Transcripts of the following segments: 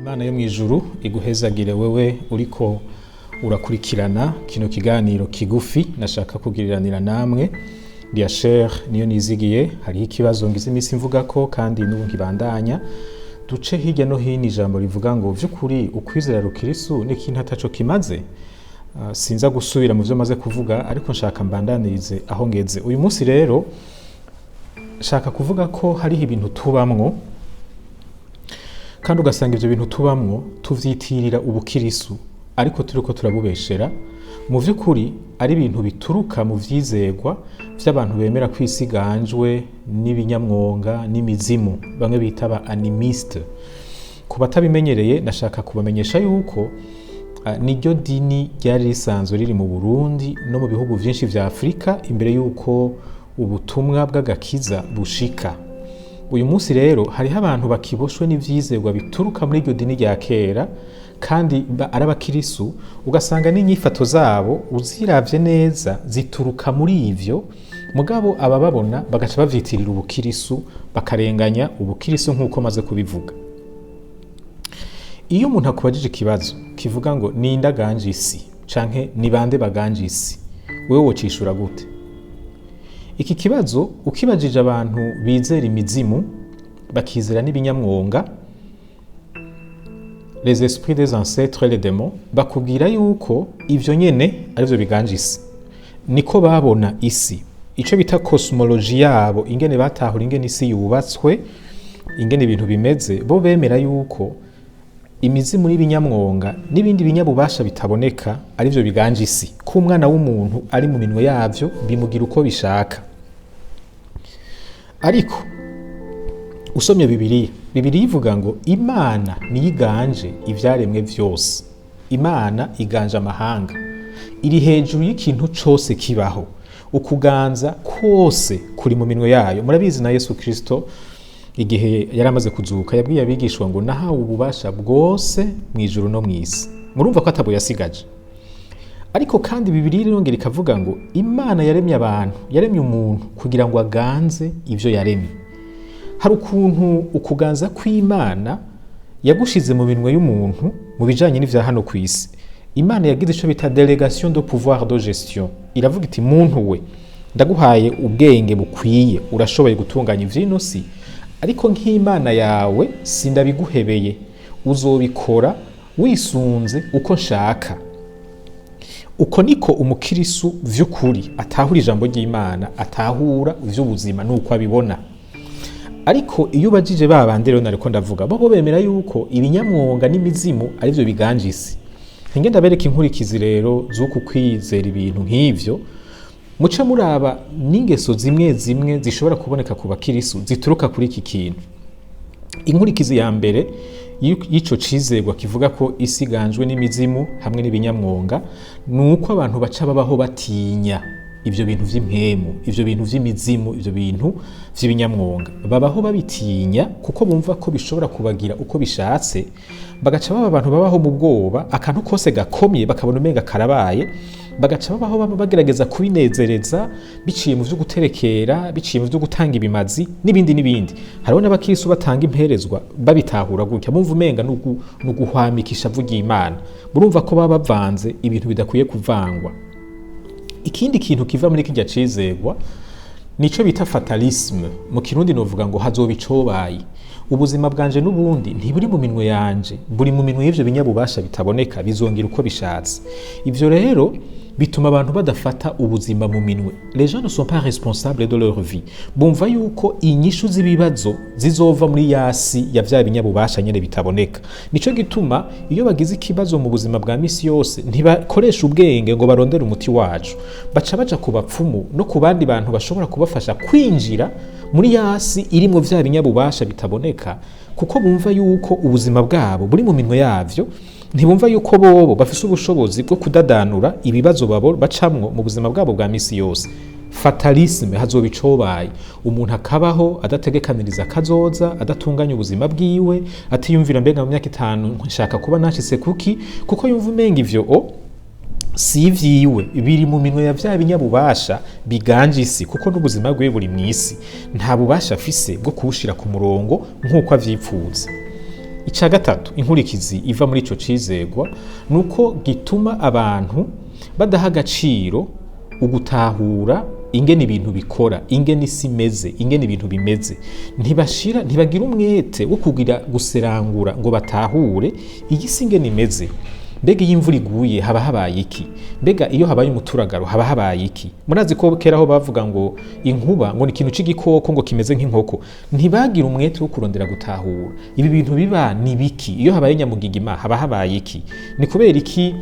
Imana yo mu ijuru iguhezagire wewe uriko urakurikirana kino kiganiro kigufi nashaka kugiriranira namwe. Ndi niyo nizigiye. Hariho ikibazo ngize iminsi mvuga ko kandi n'ubu nkibandanya duce hirya no hino ijambo rivuga ngo: vy'ukuri ukwizera rukirisu ni ikintu ataco kimaze? Sinza gusubira mu vyo maze kuvuga, ariko nshaka mbandanirize aho ngeze uyu munsi. Rero nshaka kuvuga ko hariho ibintu tubamwo, kandi ugasanga ivyo bintu tubamwo tuvyitirira ubukirisu, ariko turiko turabubeshera. Mu vy'ukuri ari ibintu bituruka mu vyizegwa vy'abantu bemera ko isi iganjwe n'ibinyamwonga n'imizimu, bamwe bita ba animiste. Ku batabimenyereye, nashaka kubamenyesha yuko niryo dini ryari risanzwe riri mu Burundi no mu bihugu vyinshi vya Afurika imbere y'uko ubutumwa bw'agakiza bushika. Uyu munsi rero hariho abantu bakiboshwe n'ivyizerwa bituruka muri iryo dini rya kera, kandi ari abakirisu, ugasanga n'inyifato zabo uziravye neza zituruka muri ivyo. Mugabo abababona bagaca bavyitirira ubukirisu, bakarenganya ubukirisu nk'uko maze kubivuga. Iyo umuntu akubajije ikibazo kivuga ngo: "Ninde aganje isi?" canke "Ni bande baganje isi?", wewe wocishura gute? Iki kibazo ukibajije abantu bizera imizimu, bakizera n'ibinyamwonga, les esprits des ancêtres et les démons, bakubwira yuko ivyo nyene arivyo biganje isi. Niko babona isi, ico bita cosmologie yabo, ingene batahura ingene isi yubatswe, ingene ibintu bimeze. Bo bemera yuko imizimu n'ibinyamwonga n'ibindi binyabubasha bitaboneka arivyo biganje isi, ko umwana w'umuntu ari mu minwe yavyo, bimugira uko bishaka. Ariko usomye Bibiliya, Bibiliya ivuga ngo Imana niyo iganje ivyaremwe vyose. Imana iganje amahanga, iri hejuru y'ikintu cose kibaho, ukuganza kose kuri mu minwe yayo. Murabizi, na Yesu Kristo igihe yari amaze kuzuka yabwiye abigishwa ngo: "Nahawe ububasha bwose mu ijuru no mu isi." Murumva ko atabo yasigaje. Ariko kandi Bibiliya irongera ikavuga ngo Imana yaremye abantu, yaremye umuntu kugira ngo aganze ivyo yaremye. Hari ukuntu ukuganza kw'Imana yagushize mu minwe y'umuntu mu bijanye n'ivya hano ku isi. Imana yagize ico bita délégation de pouvoir de gestion. Iravuga iti: "Muntu we, ndaguhaye ubwenge bukwiye, urashoboye gutunganya ivy'ino si, ariko nk'Imana yawe sindabiguhebeye, uzobikora wisunze uko nshaka." Uko niko umukirisu vy'ukuri atahura ijambo ry'Imana, atahura ivy'ubuzima nuko abibona. Ariko iyo ubajije ba bandi rero nariko ndavuga, bo bemera yuko ibinyamwonga n'imizimu arivyo biganje isi. Ntinge ndabereka inkurikizi rero z'uku kwizera ibintu nk'ivyo. Muce muraba n'ingeso zimwe zimwe zishobora kuboneka ku bakirisu zituruka kuri iki kintu. Inkurikizi ya mbere y'ico cizerwa kivuga ko isi iganjwe n'imizimu hamwe n'ibinyamwonga ni uko abantu baca babaho batinya ivyo bintu vy'impwemu, ivyo bintu vy'imizimu, ivyo bintu vy'ibinyamwonga. Babaho babitinya kuko bumva ko bishobora kubagira uko bishatse, bagaca baba abantu babaho mu bwoba. Akantu kose gakomye bakabona umenga karabaye, bagaca babaho bagerageza kubinezereza biciye mu vyo guterekera, biciye mu vyo gutanga ibimazi n'ibindi n'ibindi. Hariho n'abakirisu batanga imperezwa babitahura gutya, bumva umenga nuguhwamika ishavu ry'Imana. Murumva ko baba bavanze ibintu bidakwiye kuvangwa. Ikindi kintu kiva muri kirya cizegwa nico bita fatalisme. Mu Kirundi novuga ngo hazoba icobaye. Ubuzima bwanje n'ubundi ntiburi mu minwe yanje, buri mu minwe y'ivyo binyabubasha bitaboneka, bizongera uko bishatse. Ivyo rero bituma abantu badafata ubuzima mu minwe. Les gens ne sont pas responsables de leur vie. Bumva yuko inyishu z'ibibazo zizova muri yasi ya vya binyabubasha nyene bitaboneka. Nico gituma iyo bagize ikibazo mu buzima bwa misi yose ntibakoresha ubwenge ngo barondere umuti wacu, baca baja ku bapfumu no ku bandi bantu bashobora kubafasha kwinjira muri yasi irimwo vya binyabubasha bitaboneka, kuko bumva yuko ubuzima bwabo buri mu minwe yavyo. Ntibumva yuko bobo bafise ubushobozi bwo kudadanura ibibazo babo bacamwo mu buzima bwabo bwa misi yose. Fatalisme, hazoba icobaye. Umuntu akabaho adategekaniriza kazoza, adatunganya ubuzima bwiwe, atiyumvira: "Mbega mu myaka 5 nshaka kuba nashitse kuki?" Kuko yumva umenga ivyo o si ivyiwe, biri mu minwe ya vya binyabubasha biganje isi, kuko n'ubuzima bwiwe buri mw'isi, nta bubasha afise bwo kuwushira ku murongo nk'uko avyipfuza. Icya gatatu, inkurikizi iva muri ico cizegwa ni uko gituma abantu badaha agaciro ugutahura ingene ibintu bikora, ingene isi imeze, ingene ibintu bimeze. Ntibashira, ntibagira umwete wo kugira guserangura ngo batahure iyi si ingene imeze. Mbega iyo imvura iguye haba habaye iki? Mbega iyo habaye umuturagaro haba habaye iki? Murazi ko kera aho bavuga ngo inkuba ngo ni ikintu c'igikoko ngo kimeze nk'inkoko. Ntibagira umwete wo kurondera gutahura ibi bintu biba ni biki. Iyo habaye nyamugigima haba habaye iki? Ni kubera iki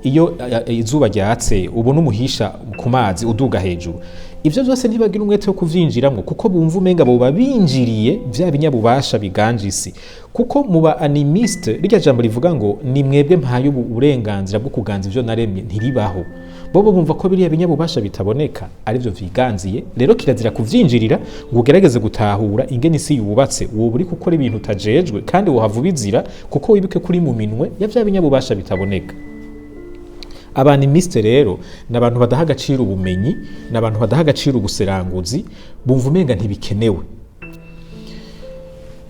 iyo izuba ryatse ubona umuhisha ku mazi uduga hejuru? Ivyo vyose ntibagira umwete wo kuvyinjiramwo, kuko bumva umenga boba binjiriye vya binyabubasha biganje isi. Kuko mu ba animiste, rirya jambo rivuga ngo ni mwebwe mpaye ubu uburenganzira bwo kuganza ivyo naremye ntiribaho. Bobo bumva ko biriya binyabubasha bitaboneka arivyo vyiganziye. Rero kirazira kuvyinjirira ngo ugerageze gutahura ingene isi yubatse. Woba uri gukora ibintu utajejwe, kandi wohava ubizira, kuko wibuke kuri mu minwe ya vya binyabubasha bitaboneka. Abanimiste rero ni abantu badaha agaciro ubumenyi, ni abantu badaha agaciro ubuseranguzi, bumva umenga ntibikenewe.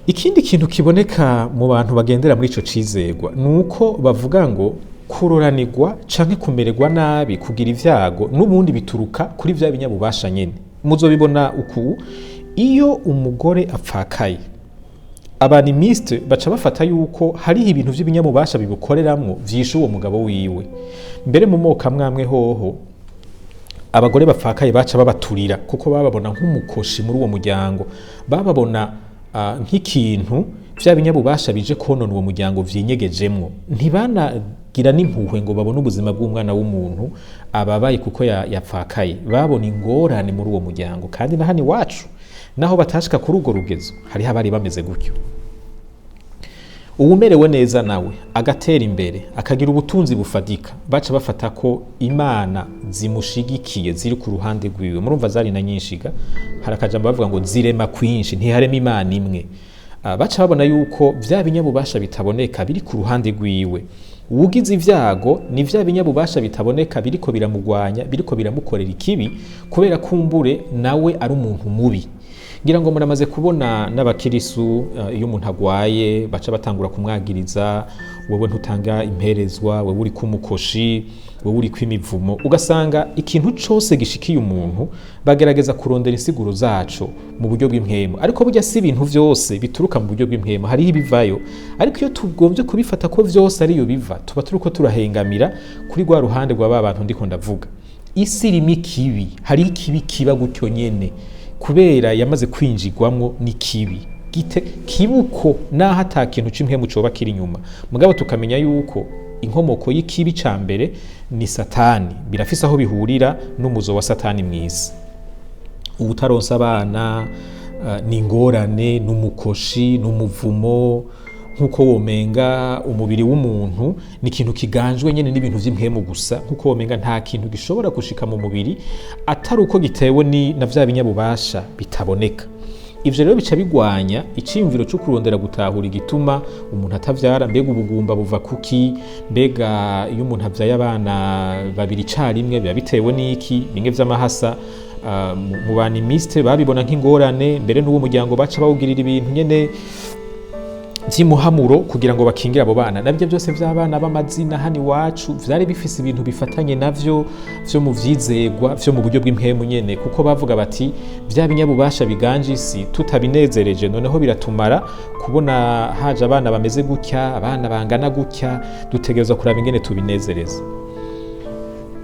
Ikindi kintu kiboneka mu bantu bagendera muri ico cizegwa ni uko bavuga ngo kuroranirwa canke kumererwa nabi, kugira ivyago, n'ubundi bituruka kuri vya binyabubasha nyene. Muzobibona uku: iyo umugore apfakaye, abanimiste baca bafata yuko hariho ibintu vy'ibinyamubasha bibukoreramwo vyishe uwo mugabo wiwe. Mbere mu moko amwe amwe hoho abagore bapfakaye baca babaturira, kuko bababona nk'umukoshi muri uwo muryango, bababona nk'ikintu vya binyabubasha bije konona uwo muryango vy'inyegejemwo. Ntibanagira n'impuhwe ngo babone ubuzima bw'umwana w'umuntu ababaye kuko yapfakaye. Babona ingorane muri uwo muryango. Kandi na hano iwacu, naho batashika kuri urwo rugezo, hariho abari bameze gutyo. Uwumerewe neza nawe agatera imbere, akagira ubutunzi bufadika, baca bafata ko imana zimushigikiye, ziri ku ruhande rwiwe. Murumva zari na nyinshi ga. Hari akajambo bavuga ngo zirema kwinshi, ntiharema imana imwe. Baca babona yuko vya binyabubasha bitaboneka biri ku ruhande rwiwe. Uwugize ivyago ni vya binyabubasha bitaboneka biriko biramugwanya, biriko biramukorera ikibi, kubera kumbure nawe ari umuntu mubi. Ngira ngo muramaze kubona n'abakirisu, iyo umuntu agwaye baca batangura kumwagiriza: wewe ntutanga imperezwa, wewe uri kumukoshi, wewe uri kwimivumo. Ugasanga ikintu cose gishikiye umuntu bagerageza kurondera insiguro zaco mu buryo bw'impwemu. Ariko burya si ibintu vyose bituruka mu buryo bw'impwemu, hariho ibivayo. Ariko iyo tugombye kubifata ko vyose ariyo biva, tuba turiko turahengamira kuri rwa ruhande rwa ba bantu ndiko ndavuga. Isi irimo ikibi, hariho ikibi kiba gutyo nyene kubera yamaze kwinjirwamwo n'ikibi gite kibuko, naho ata kintu c'impwemu coba kiri inyuma. Mugabo tukamenya yuko inkomoko y'ikibi ca mbere ni Satani, birafise aho bihurira n'umuzo wa Satani mw'isi. Uwutaronsa abana ni ingorane, n'umukoshi, n'umuvumo, nk'uko womenga umubiri w'umuntu ni ikintu kiganjwe nyene n'ibintu vy'impwemu gusa, nk'uko womenga nta kintu gishobora gushika mu mubiri atari uko gitewe na vya binyabubasha bitaboneka. Ivyo rero bica bigwanya iciyumviro co kurondera gutahura igituma umuntu atavyara. Mbega ubugumba buva kuki? Mbega iyo umuntu avyaye abana babiri icarimwe biba bitewe n'iki? Bimwe vy'amahasa, mu banimiste babibona nk'ingorane. Mbere n'uwo muryango baca bawugirira ibintu nyene vy'imuhamuro kugira ngo bakingire abo bana. Nabyo byose vy'abana b'amazina hano iwacu vyari bifise ibintu bifatanye navyo vyo mu vyizegwa vyo mu buryo bw'impwemu nyene, kuko bavuga bati vya binyabubasha biganje isi tutabinezereje noneho biratumara kubona haje abana bameze gutya, abana bangana gutya, dutegerezwa kuraba ingene tubinezereza.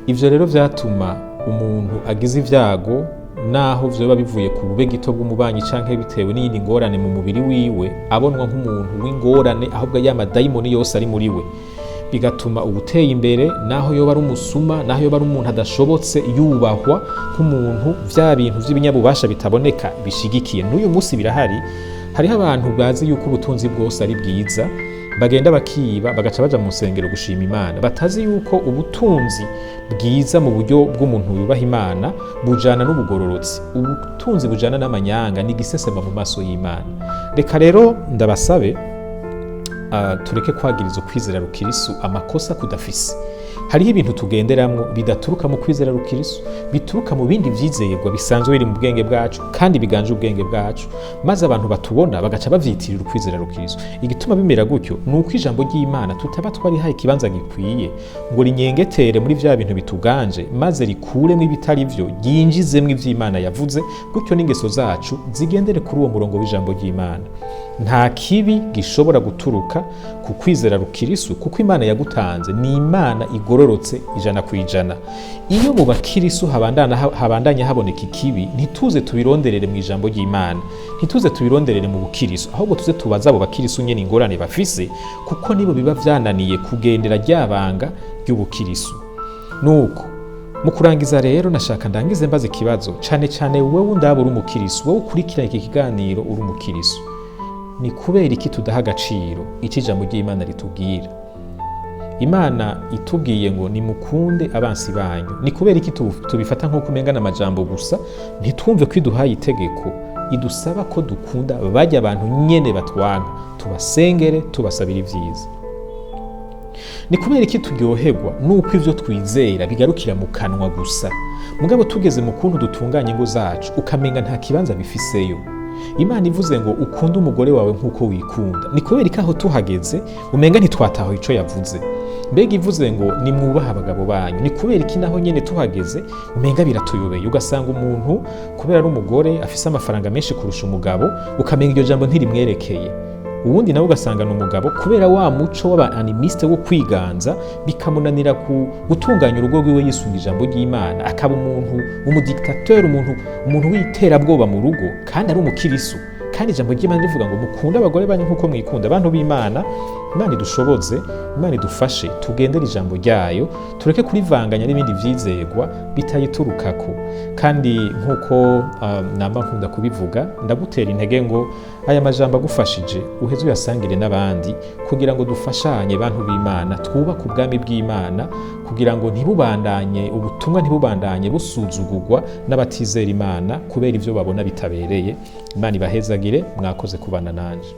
Ivyo rero vyatuma umuntu agize ivyago, naho vyoba bivuye ku bube gito bw'umubanyi canke bitewe n'iyindi ngorane mu mubiri wiwe, abonwa nk'umuntu w'ingorane, ahubwo ya madayimoni yose ari muri we. Bigatuma uwuteye imbere, naho yoba ari umusuma, naho yoba ari umuntu adashobotse, yubahwa nk'umuntu vya bintu vy'ibinyabubasha bitaboneka bishigikiye. N'uyu munsi birahari, hariho abantu bazi yuko ubutunzi bwose ari bwiza, bagenda bakiba bagaca baja mu nsengero gushima Imana, batazi yuko ubutunzi bwiza mu buryo bw'umuntu yubaha Imana bujana n'ubugororotsi. Ubutunzi bujana n'amanyanga ni igisesema mu maso y'Imana. Reka rero ndabasabe, tureke kwagiriza ukwizera rukirisu amakosa kudafise. Hariho ibintu tugenderamwo bidaturuka mu kwizera rukirisu, bituruka mu bindi vyizerwa bisanzwe biri mu bwenge bwacu kandi biganje ubwenge bwacu, maze abantu batubona bagaca bavyitirira ukwizera rukirisu. Igituma bimera gutyo ni uko ijambo ry'Imana tutaba twarihaye ikibanza gikwiye ngo rinyengetere muri vya bintu bituganje, maze rikuremwo ibitari vyo, ryinjizemwo ivy'Imana yavuze, gutyo n'ingeso zacu zigendere kuri uwo murongo w'ijambo ry'Imana. Nta kibi gishobora guturuka ku kwizera rukirisu, kuko Imana yagutanze ni Imana igororotse 100%. Iyo mu bakirisu habandanya haboneka ikibi, ntituze tubironderere mu ijambo ry'Imana, ntituze tubironderere mu bukirisu, ahubwo tuze tubaze abo bakirisu nyene ingorane bafise, kuko nibo biba vyananiye kugendera ryabanga ry'ubukirisu. Nuko mu kurangiza rero, nashaka ndangize mbaze ikibazo, cane cane wewe undaba uri umukirisu, wowe ukurikirana iki kiganiro uri umukirisu: ni kubera iki tudaha agaciro ico ijambo ry'Imana ritubwira? Imana itubwiye ngo nimukunde abansi banyu, ni kubera iki tubifata nk'uko umenga n'amajambo gusa, ntitwumve ko iduhaye itegeko idusaba ko dukunda bajya abantu nyene batwanka, tubasengere, tubasabira ivyiza? Ni kubera iki turyoherwa nuko ivyo twizera bigarukira mu kanwa gusa, mugabo tugeze mu kuntu dutunganya ingo zacu ukamenga nta kibanza bifiseyo? Imana ivuze ngo ukunde umugore wawe nk'uko wikunda, ni kubera iki aho tuhageze umenga ntitwataho ico yavuze? Mbega ivuze ngo nimwubahe abagabo banyu, ni kubera iki naho nyene tuhageze umenga biratuyobeye, ugasanga umuntu kubera ari umugore afise amafaranga menshi kurusha umugabo, ukamenga iryo jambo ntirimwerekeye? Ubundi nawe ugasanga ni umugabo, kubera wa muco w'aba animiste wo kwiganza, bikamunanira gutunganya urugo rwiwe yisunga ijambo ry'Imana, akaba umuntu umudiktateur, umuntu w'iterabwoba mu rugo, kandi ari umukirisu, kandi ijambo ry'Imana rivuga ngo mukunde abagore banyu nk'uko mwikunda. Abantu b'Imana, Imana idushoboze, Imana idufashe tugendere ijambo ryayo, tureke kurivanganya n'ibindi vyizegwa bitayiturukako. Kandi nk'uko namba nkunda kubivuga, ndagutera intege ngo aya majambo agufashije uheze uyasangire n'abandi, kugira ngo dufashanye, bantu b'Imana, twubake ubwami bw'Imana, kugira ngo ntibubandanye ubutumwa ntibubandanye busuzugurwa n'abatizera Imana kubera ivyo babona bitabereye. Imana ibahezagire, mwakoze kubana nanje.